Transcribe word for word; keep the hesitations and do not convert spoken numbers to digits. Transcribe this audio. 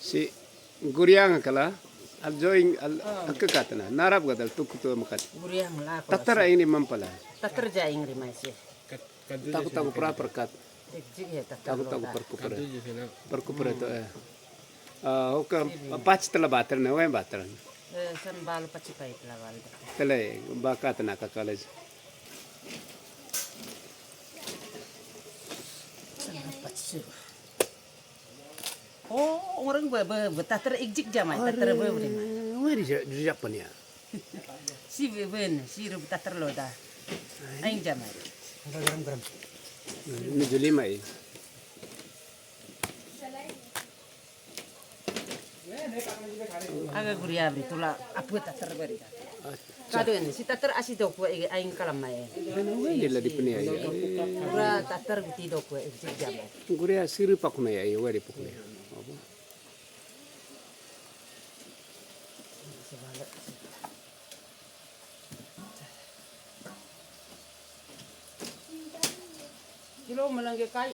Si guriang kala al join al akakatna narap gadal tukutu makat. Guriang la. Tatar aing ni mampala. Tatar ja aing ri mai si. Taku taku pra perkat. Jik jik ya tatar. Taku taku perkupra. Perkupra to eh. Ah, oka pachi tala batar na, wen batar. Eh, san balu pachi pai tala balu. Tala baka tana ka college. Pachi. Oh, orang be be be tatar ikjik jamai, tatar be be. Weri ja ja pania. Si be ben, si ru tatar lo da. Aing jamai. Garam garam. Ni juli mai. Aga guria beri tula apu tatar beri. Kado ini si tatar asi doku ege aing kalam mai. Ini lagi penia ya. Pura tatar guti doku ege jam. Guria siri pakuna ya, ya wari pakuna ya. Apa? Kilo melangge kai.